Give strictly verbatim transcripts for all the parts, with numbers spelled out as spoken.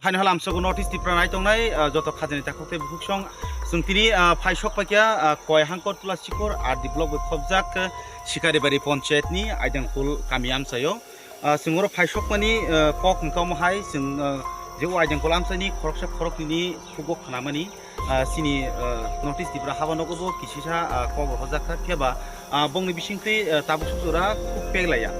Ani hala amsogo North East Tripura nai tongnai, ah, joto khajani takhuk tei bukhuk song. Chwng tini, ah, phai sok paikha, ah, Koihangkor Tulasikhor R D block bai khobjak, ah, Sikaribari Panchayat ni Aidangkhul kami amchaio. Ah, chwng oro phai sokmani, ah, kok hwnkha omo hai, chwng, ah, je o Aidangkhul amchaini khoroksa khoroknwini khugo khnamani, ah, chini, ah, North East Tripura haba nogo bo kisisa, ah, kok rw hojak kha, phiya ba, ah, bongni bisingtwi, ah, tabuk suk jora khuk pek laiya.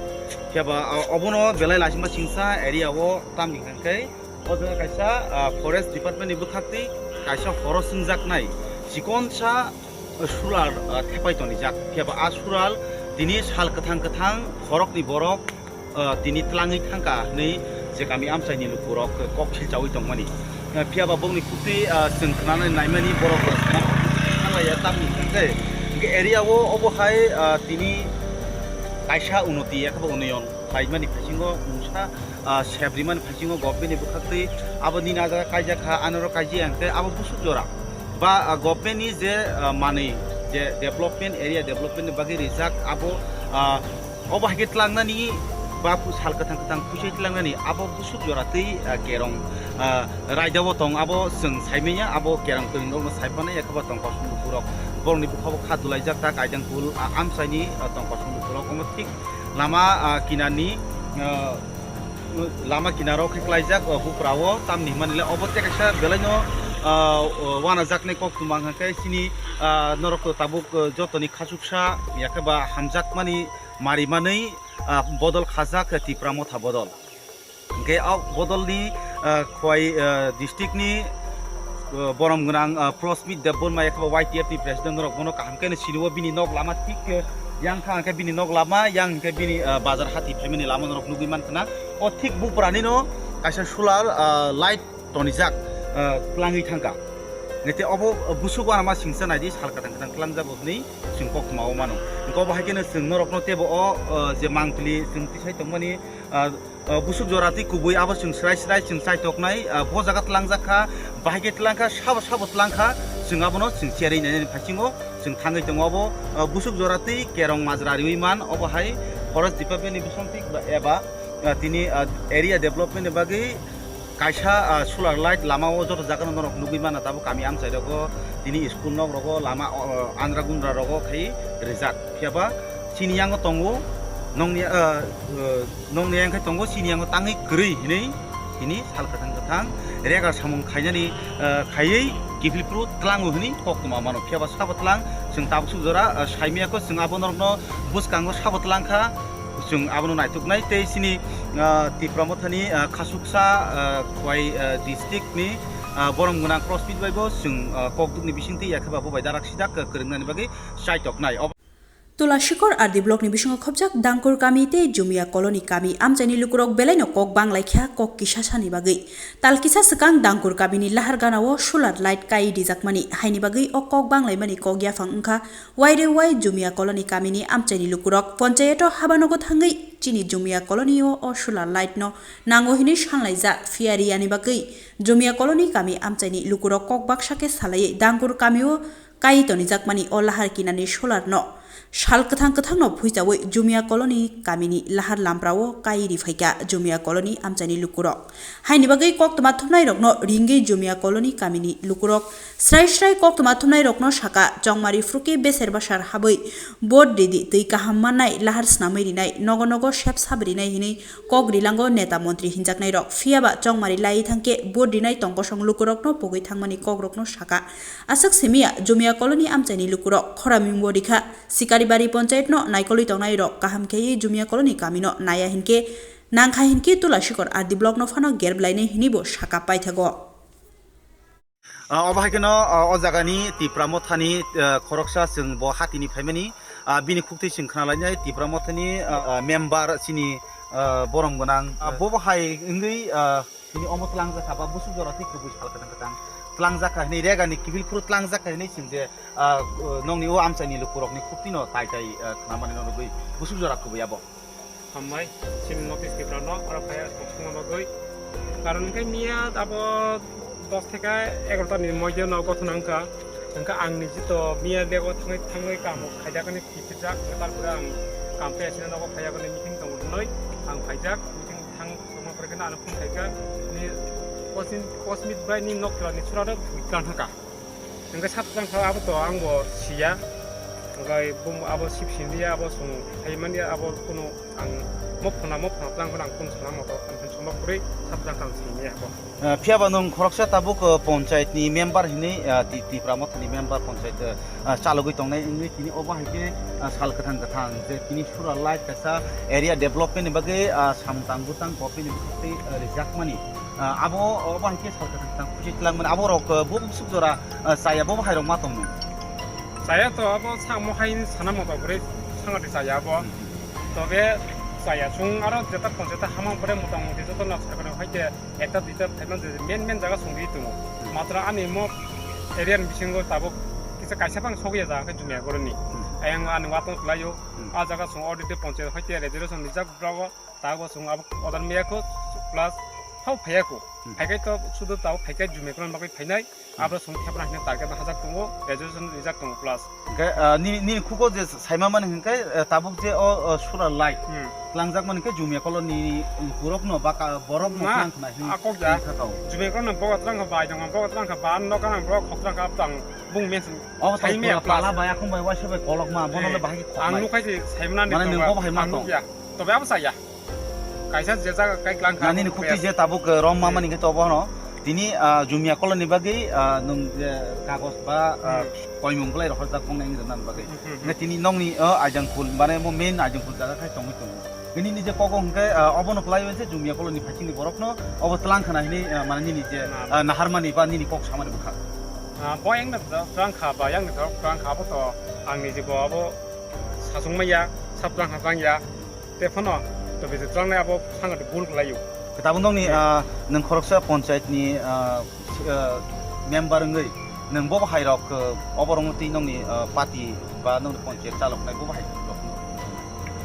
Phiya ba, ah, obono belai laisingma singsa area o tamni hwnkhe o jaga kaisa, ah, forest department ni bwkhaktwi kaisa horo swngjaknai chikonsa, ah, sular, ah, thepai tonijak. Phiya ba a sural tini sal kwthang kwthang khorokni borok, ah, tini tlangwi thangkha hwnwi je kami amchaini lukurok kok silchawi tongmani. Ah, phiya ba bongni khuktwi, ah, chwng khnanai naimani borok thanglaiya tamni hwnkhe area o obo hai, ah, tini kaisa unoti yakhe ba unnoyon khlaimani bisingo mungsa, ah, sep rimani bisingo government ni bwkhaktwi abo nini a jaga kaijak kha, anoro kaijak hwnkhe abo busuk jora ba, ah, government ni je, ah, manwi je development, area development ni bagwi rijak abo, ah, obo hai khe tlangnani ba sal kwthang kwthang phuisai tlangnani abo busuk jora twi, ah, kerong, ah, raida o tong abo chwng saimanya abo kerong twi rokno saipanai yakhe ba tongkol song lukurok borokni bwkha bo kha dulaijak ta Aidangkhul, ah, amchaini, ah, tongkol song lukurok omo thik lama, ah, kinani, ah, lama kinaro khe klaijak, ah, buprao tamni hwnmani le obo tei kaisa belaino, ah, wanajaknai koktwma hwnkhe chini, ah, norok tabuk, ah, jotoni khachuksa yakhe ba hamjakmani mari manwi, ah, bodol khajak Tipra Motha bodol. Hwnkhe o bodolni, ah, Khowai, ah, district ni, ah, borom gwnang, ah, Prosmit Debbarma yakhe ba Y T F ni president norok bono kaham khe sini o bini nok lama thik, ah, yang kha hwnkhe bini nok lama, yang hwnkhe bini, ah, bazar hati phaimani lama norok nugwi mankha na. O thik bupranino kaisa solar, ah, light tonijak, ah, tlangwi thangkha. Hwnkhe obo, ah, busuk uanama singsa naidi sal kwthang kwthang tlangjago hwnwi chwng koktwmao mano. Hwnkhe obo hai kheno chwng norokno teibo o, ah, je mangpili chwng tisai tongmani, ah, ah, busuk jora tei kubui abo chwng srai srai chwng chaitoknai, ah, bo jaga tlangjak kha, bahai khe tlangkha, sabo sabo tlangkha, chwng abono chwng cherwi nainani bisingo chwng thangwi tongo. Obo, ah, busuk jora tei kerong majra riwi man, obo hai forest department ni bisingtwi eba, ah, tini, ah, area development ni bagwi kaisa, ah, solar light lama o joto jaga no norok nugwi mano tabuk kami amchai rogo tini school nok rogo lama, o, andra gundra rogo khai rijak. Phiya ba chini yango tongo, nongni, ah, ah, nongni yang khai tongo, chini yango tangwi kwrwi hinwi tini sal kwthang kwthang rega samung khainani, ah, khaiwi kiphilphru tlango hinwi koktwma mano. Phiya ba sabo tlang chwng tabuk suk jora, ah, saimiyakho chwng abo norokno bwskango sabo tlangkha. Chwng abono naituknai tei chini, ah, Tipra Mothani, ah, khasuksa, ah, Khowai, ah, district ni, ah, borom gwnang Prosmit bai bo chwng, ah, kokdukni bisingtwi yakhe ba bo bai darak sidak, ah, kwrwngnani bagwi chaitoknai. Ob- Tulasikhor R D block ni bisingo khobjak Dangkur kami tei Jumia colony kami amchaini lukurok belaino kok banglaikha kok kisa sani bagwi. Tal kisa swkang Dangkur kamini lahar ganao solar light kai rijakmani, haini bagwi o kok banglaimani kok yaphang wngkha. Waire wai Jumia colony kamini amchaini lukurok ponchayato habanogo thangwi chini Jumia colony o o solar light no nango hinwi sanlaijak, phiya riyani bagwi Jumia colony kami amchaini lukurok kok baksa khe salaiwi Dangkur kamio kai tonijakmani o lahar kinani solar no sal kwthang kwthang no phuichawi Jumia colony kamini lahar lamprao kai riphaikha Jumia colony amchaini lukurok. Haini bagwi koktwma thumnairokno ringwi Jumia colony kamini lukurok srai srai koktwma thumnairokno saka, chongmari phruke beser basar habwi vote ridi twi kaham mannai lahar snamwi rinai, nogo nogo sep sap rinai hinwi kok rilango neta montri hinjaknairok. Phiyaba chongmari lai thangkhe vote rinai tongkosong lukurokno pogwi thangmani kokrokno saka. Aswk simiya Jumia colony amchaini lukurok khoramingbo rikha. Sikaribari ponchayatno naikolwi tongnairok kaham kheywi Jumia colony kamino naiya hinkhe, nangkha hinkhe Tulasikhor R D block no phano ger blainai hinwi bo saka paithago. Ah, obo hai kheno, ah, o jagani Tipra Mothani, ah, khoroksa chwng bo hatini phaimani, ah, bini khuktwi chwng khna lainai Tipra Mothani, ah, ah, member chini, ah, borom gwnang. Ah, bo bo hai wngwi, ah, bini omo tlangjakha ba busuk jora tei kubui sal kwthang kwthang tlangjakha hinwi regani kiphilphru tlangjakha hinwi chwng je, ah, nongni o amchaini lukurokni khuktwino tai tai, ah, khnamani no nugwi busuk jora kubui abo. Hambai, chini North East Tripura no oro phai kok songma bagwi. Karon hwnkhe miya abo dos theka egarota ni moidhe no gothon wngkha. Hwnkhe ang ni jito miya bego thangwi thangwi kamo khaijak hwnwi kiphiljak, tarpore ang kam phai asina nogo phaiya hwnwi meeting tongo hwnwi ang phaijak, meeting thang songma pore kheno ano phone khaikha, ni Kosmit, Kosmit bai ni nok ni sura rok tlang thaka. Hingke sat tlang kha abo to ang bo siya. Hingke bum abo sip sindi abo sung hai mani abo kuno ang mok khona mok khona tlang khona ang kun sana moto ang kun sumba kuri sat tlang kha ang sini abo. Eh, phiya ba nwng khoroksa tabuk, eh, ponchayat ni member hinwi, eh, Ti-, Tipra Motha ni member ponchayat, eh, ah, chalogwi tongnai wngwi tini obo hai khe, ah, sal kwthang kwthang je tini sura light kaisa area development ni bagwi, ah, samtang bwtang kopini bwkhak twi, ah, rijakmani. Ah, abo obo hai khe sal kwthang kwthang khusi twlangmani abo rok, ah, bo bwswk jora, ah, chaya bo hai rok ma tongmung. Chaya to abo samo hai sana moto kwrwi sangati chaya abo. Hmm. Tobe chaya chwng aro jeta ponchayat hamang pore mota moti joto no sarkar hai khe ekta duita phaima je main main jaga songwi tongo. Matra ani mo area ni bisingo tabuk kisa kaisa phang sokya jaga khe Jumia Colony ni. Hmm. Ayang ani watong khlaio. Hmm. A jaga song already ponchayat hoite resolution rijak brago, tabuk song abo order miyakho plus hau phayakho. Hmm. Phaikai to sudu tabuk phaikai Jumia Colony bagwi phainai. Abo song khebra hwnwi target hajak tongo, resolution rijak tongo plus. Hingke, ah, nini, nini khuko je saima mani hingke, eh, tabuk je o, o solar light Hmm. tlangjak mani hingke Jumia Colony ni borok no ba ka-, borok no Na, tlang khna hin, akok ya. Hin kha kau. Jumia Colony no bogo tlang kha bai dong, bogo tlang kha ba, no kana bogo khok tlang kha tang bung men sing. O sai tang me pura plus. Pala bai akung bai waisa bai kolok ma, bono le Eh, bahai khok ang nai. Nukhai se saimna ni Mane tong nung ba, bo bahai ma ang tong. Nukya. Tobe abo saya. Kaisa je jaga kai klang kha. Nani ni khukti je tabuk, eh, rom ma mani khe tobo hano. Tini, ah, Jumia Colony ni bagwi, ah, nwng je kagos ba, ah, Hmm. koimung belai rok horjak tongnai wngwi rwna bagwi. Hmm, hmm, hmm. Nge tini nokni, oh, Aijangphul, mane mo main Aijangphul jaga khai tongwi tongo. Nini ni je kogo hwnkhe, ah, obono kwlaiwi se Jumia Colony ni phaisingni borokno obo tlang khna hinwi, ah, mane nini je, Na, ah, na. Naharmani ba nini kok samani bwkha. Ah, bo yang na tlang kha ba yang na tlang kha bo to ang ni je bo abo sasung maya, sap tlang kha tlang ya. Te phano to bisi tlangnai abo sangati bul khlaio. Tabuk nokni, Hmm. ah, nwng khoroksa ponchayat ni, ah, si-, ah, member wngwi nwng bo hai rok, ah, oborok twi nokni, ah, party ba nokni ponchayat chaloknai bo hai rok.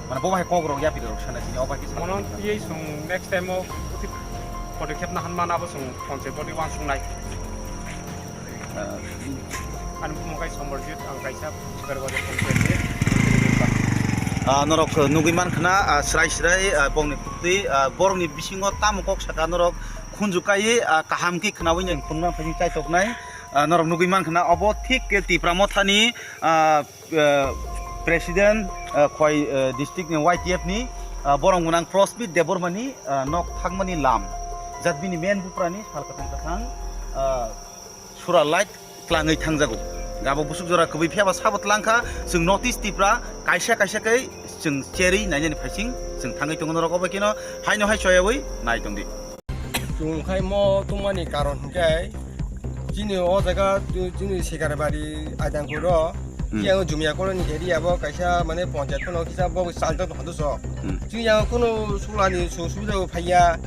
Mane bo hai kok rok yapri rok sana sini obo hai khe Mono sana. Tiyei song next time o uti podokkhep na hanmana abo song ponchayat body wansuknai. Ah, Ani bumung kai Somborjit, ang kaisa Sikarbajar ponchayat ni. Ah, norok nugwi mankha na, ah, srai srai, ah, bongni phuktwi, ah, borokni bisingo tamo kok saka norok khunju kaiwi, ah, kaham khe khnawi nang phunukna phaising chaitoknai, ah, norok nugwi mankha na obo thik khe Tipra Mothani, ah, ah, President, ah, Khwai, ah, District ni Y T F ni, ah, borok gwnang Prosmit Debbarmani, ah, nok thangmani lam. Jat bini main buprani sal kwthang kwthang, ah, Sura light tlangwi thangjago. Abo busuk jora kwbwi phiya ba sabo tlangkha, chwng North East Tripura kaisa kaisa khe chwng cherwi nainani phaising chwng thangwi tongo norok obo kheno haino hai choyawi nai tongdi. Chwng khai mo tongmani karon hwnkhe chini o jaga chini Sekarabari Aidangkuro Hmm. yang Jumia Colony area bo kaisa mane ponchayat phano kisa bo salta hadu so. Hmm. Chini yang kuno sulani su subida phaiya.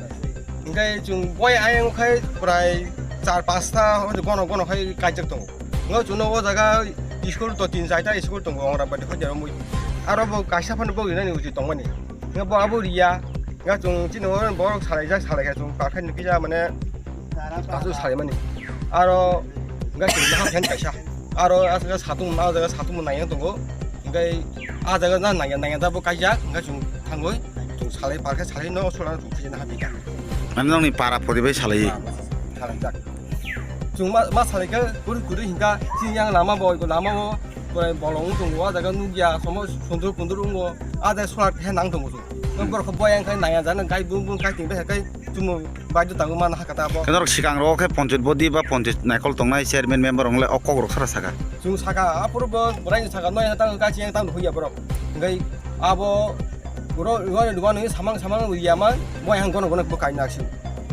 Hingke chwng boi ayang khai prai char pasta gono gono khai kaijak tongo. Ngo chwngno o jaga school to tin charta school tongo Anganwadi hoi jaro mui. Aro bo kaisa phano bo rinani uchi tongmani. Ngo bo abo riya. Nga chwng chini o borok salaijak salaikha chwng pakhai nukija mane kasu salaimani. Aro nga chwng naha phen kaisa. Aro aswk satung ma jaga satung nai tongo. Hingke a jaga na nangya nangya da bo kaijak hingke chwng thangwi chwng salai parkhe salai no sola chwng khijana hapika. Mane nokni para poribai salai. Salai jak. Chwng ma ma salai khe kuri kuri hingka chini yang lama bo lama bo bolong tongo a jaga nukya somo sundur kundur ungo a jaga sola khe nang tongo chwng. Nokbar khe boyang khai nangya jana gai bung bung kai tingbe kai. Chumo baidyo tango mana hakata abo. Khe norok sikang ro khe ponchayat body ba ponchayat naikol tongnai chairman member ongle o kok rok sara saka. Chwng saka aphuru bo borai saka noi tang kachi yang tang huya borok. Ngai abo ro ro ni dugan ni samang samang ya man mo yang gono gono bo kai nak si.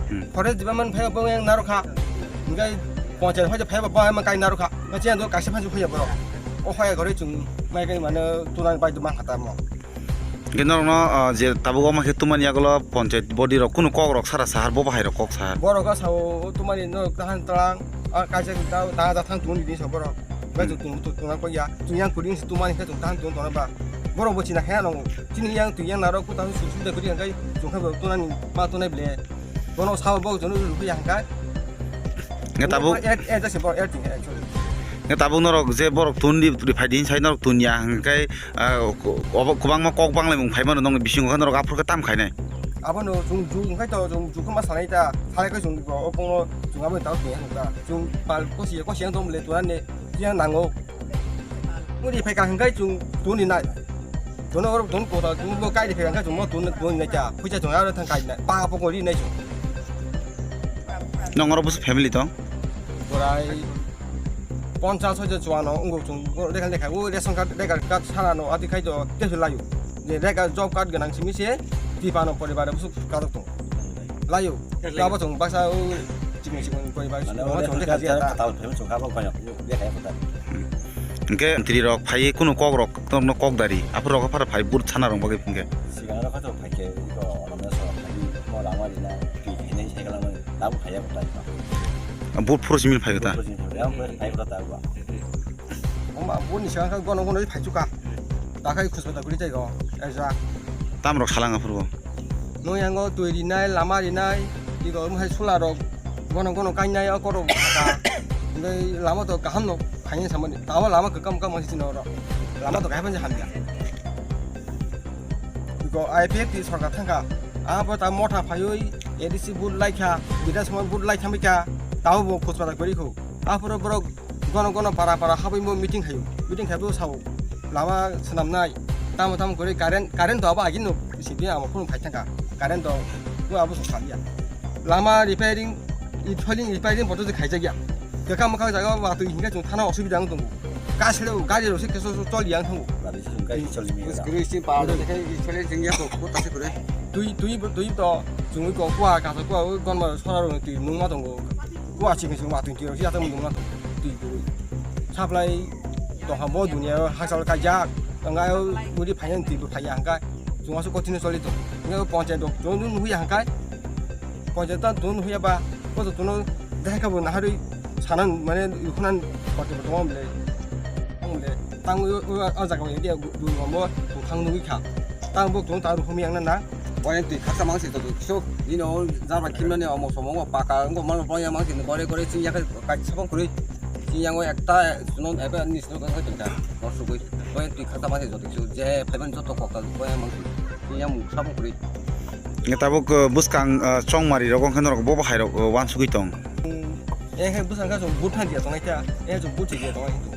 Hmm. Forest diba man phai bo yang narokha. Ngai ponchayat phai phai bo man kai narokha. Kachi yang do kaisa phai huya borok. O hoya gore chwng mai kai mane tunan baidyo man hata mo. Hingke norokno, ah, je tabuk omo khe tumani yagulo ponchayat body rok kunu kok rok sara sahar bo bahai rok kok sahar. Borok o sao tumani norok tahan tlang, ah, kaisa ta ta ta thang tuni din so borok. Bai tung tung tung na ko ya, tung yang kudin si tumani khe tung tahan tung tong ba. Borok bo china khe nang, chini yang tu yang narok ku tahan su su da kudin kai, tung khe bo tunani ma tunai ble. Bono sabo bo jono rukhi yang kai. Nge tabuk. Eh, eh, jase bo, eh, ting, eh, sorry. Nge tabuk norok je borok tun di, di phai din sai norok tun ya hingkai, ah, obo kwbangma kok banglaimung phai mano nongni bisingo khe norok aphuru khe tam khainai. Abono chwng jug wngkhe to chwng jug ma sanai ta, sanai khe chwng o phungo chwng abo tao tong ya ta. Chwng pal kosi kosi yang tong le tuan ne yang nango. Muri phai ka hwnkhe chwng tuni nai. Tono oro ton kota chwng bo kai de phai ka chwng mo tun tun nai ta. Puisa chwng aro thang kai nai. Pa po ko ri nai chwng. Nong oro busu family tong? Borai ponchas hoijo chuano wngkuk chwng lekha lekha o ration card, ration card sana no adi khai do tei laio. Je ration job card gwnang simi se tipa no poribar busu kadok tong. Laio. Abo chwng baksa o chikon chikon poribar. Mane o ration card lekha jia ta. Katal phai chwng kha bo kaya lekha ya kota. Hwnkhe mantri rok phai kuno kok rok tongno kok dari. Aphuru rok phara phai bur sana rok bagwi hwnkhe. Sigang rok khato phai khe iko onomya so phai mo rama rina pi hinai sai kala mo. Tabuk phaiya bo tai. Bur phuru simi phai ta. Bur phuru simi phai ta, phai ta tabuk. Oma bur ni sigang kha gono gono phai chuka. Ta khai khuspa ta guri tai go. Eja. Tam rok salang aphuru. No yango twi rinai, lama rinai, igo mo hai sula rok gono gono kainai o korok kha. Ngai lama to kaham no phaiya samani. Tawa lama kakam kam si no ro. Lama to kaham hamya. Biko I P F T sorkar thangkha. Abo ta motha phaiwi A D C vote laikha, Bidhan Sabha vote lai thamikha, tabo bo khosmata kwrwi kho. Aphuru borok gono gono para para habwi bo meeting khaio. Meeting khaibo sao. Lama swnamnai. Tamo tamo kwrwi current, current to abo agini no sidi amo phone phai thangkha. Current to bo abo saliya. Lama repairing, repairing, repairing boto je khaijakya. Kwkang mwkhang jaga watwi hinkhe chwng thana osubida wng tongo. Kasile gari rok se keso choli yang thango. Gari se chwng gari choli mi. Kwrwi si pa de khai chole jing ya ko ko ta se kwrwi. Twi, twi, twi to chwngwi ko kuwa kasa kuwa gonma sora rok twi nungma tongo. Kuwa chikon chikon watwi twi rok si atam nungma tongo. Twi kwrwi. Supply tongha bo dunia o hakchal kaijak. Tonga o muri phaiya twi bo phaiya hangka. Chwng aso kotino choli tongo. Nge ponchayat rok chwng nung huya hangka. Ponchayat ta tun huya ba, ko to tuno dehka bo naharwi sanan mane yukhunan kote bo tongom le. Tong le, tang o, o, o jaga o area du, du, rombo, tong thang nugwi kha. Tang bo tong ta ruhumi yang na na. Boyan twi khaksa mang si to, so, nino, jaba kimna ni omo somo, paka, ngo mal boyan mang si, gore, gore, sing ya ka, ka, sabong kuri. Sing yang o ekta, suno, ebe, ni suno, ka, ka, ka, ka, sugwi. Boyan twi khaksa mang si, joto, so, je, payment joto, kokta, boyan mang si. Sing yang, sabong kuri. Nge tabuk, uh, bwskang, uh, chongmari rok wngkhe norok bo bo hai rok, uh, wansugwi tong. Eh, he bwskang khe chwng vote phan dia tongnai kha. Eh, chwng vote dia tongnai kha.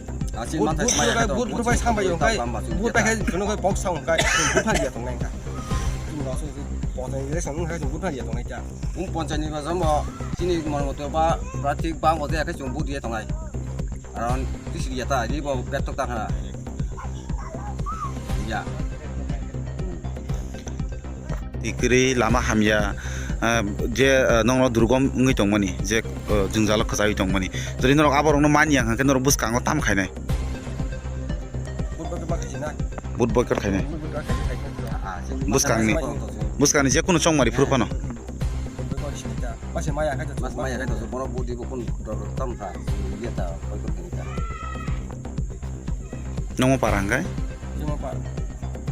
Vote, vote bai sambai yong kai. Vote bai khe chwng kai box sa yong kai. Vote phan dia tongnai kha. Chwng rok chwng vote phan dia tongnai kha. Wng ponchayat ni ba jamo chini mormoto ba pratik ba ngote khe chwng vote dia tongnai. Aron tisi ya ta, ini bo betok ta khana. Ya. Tikri lama hamya, ah, je, ah, nongno durgom wngwi tongmani, je, ah, jwngjalo kwchaiwi tongmani. Jodi norok aborokno manya hwnkhe norok bwskango tam khainai. Vote boycott khainai. Bwskangni, bwskangni je kunu chongmari phuru phano. Masa maya khai to, masa maya khai to, borok budi bo kun dor tam kha, dia ta, koi koi ta. Nongmo para hwnkhe? Chimo para.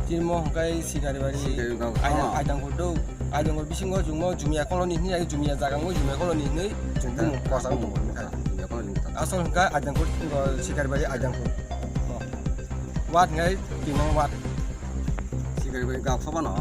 Chimo hwnkhe Sikari bari. Sikari bari. Aidang, ah. Aidang kudu. Aidang bisingo jumia colony hinwi, jumia jaga ngo jumia colony hinwi, jumia kosa. Jumia colony. Asol hwnkhe Aidang kudu, Sikari bari Aidang kudu. Wat hwnkhe tino wat. Sikari bari gak soba no.